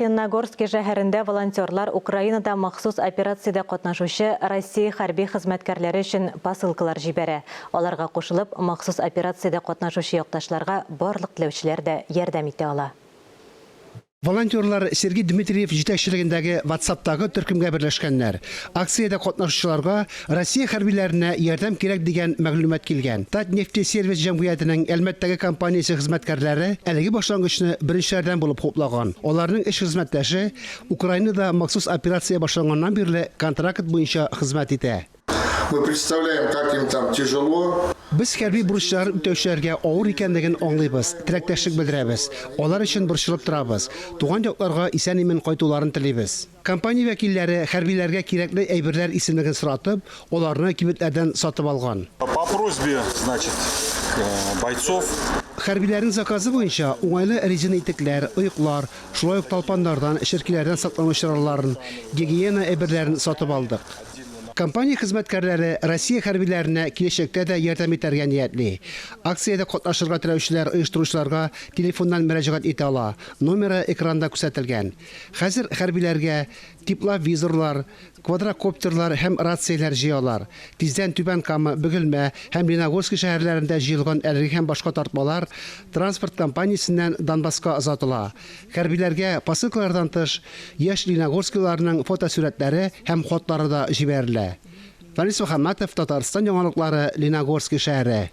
Лениногорски шәһәрендә волонтерлар Украинада махсус операциядә катнашучы Россия хәрби хезмәткәрләре өчен посылкалар җибәрә. Аларга кушылып, махсус операциядә катнашучы якташларга барлык теләүчеләр дә ярдәм итә ала. Волонтерлар Сергей Дмитриев җитәкчелегендәге WhatsApp-тагы төркемгә берләшкәннәр. Акциядә катнашучыларга Россия хәрбиләренә ярдәм кирәк дигән мәгълүмат килгән. Татнефтесервис җәмгыятенең Әлмәттәге компаниясе хезмәткәрләре әлеге башлангычны беренчеләрдән булып хуплаган. Аларның эш хезмәттәше Украинада махсус операция башланганнан бирле контракт буенча хезмәт итә. Мы представляем, как им там тяжело. Без хәрби бурычларын үтәүчеләргә авыр икәнлеген аңлыйбыз, теләктәшлек белдерәбез. Алар өчен борчылып торабыз. Туган якларга исән-имин кайтуларын телибез. Компания вәкилләре хәрбиләргә кирәкле әйберләр исемлеген соратып, аларны кибетләрдән сатып алган. По просьбе, значит, бойцов. Хәрбиләрнең заказы буенча, уңайлы резина итекләр, оеклар, шулай ук талпаннардан, черкиләрдән саклану чараларын, гигиена әйберләрен сатып алдык. Компания хезмәткәрләре Россия хәрбиләренә киләчәктә дә ярдәм итәргә ниятли. Акциядә катнашырга теләүчеләр оештыручыларга телефоннан мөрәҗәгать итә ала, номеры экранда күрсәтелгән. Хәзер хәрбиләргә тепловизорлар, квадрокоптерлар һәм рацияләр җыялар. Тиздән Түбән Кама, Бөгелмә һәм Леногорски шәһәрләрендә җыелган әлеге һәм башка тартмалар транспорт компаниясеннән Донбасска озатыла. Хәрбиләргә посылкалардан тыш, яшь леногорскилыларның фотосурәтләре һәм хатлары да җибәрелә. Фәнис Мөхәммәтов, Татарстан яңалыклары, Леногорски шәһәре.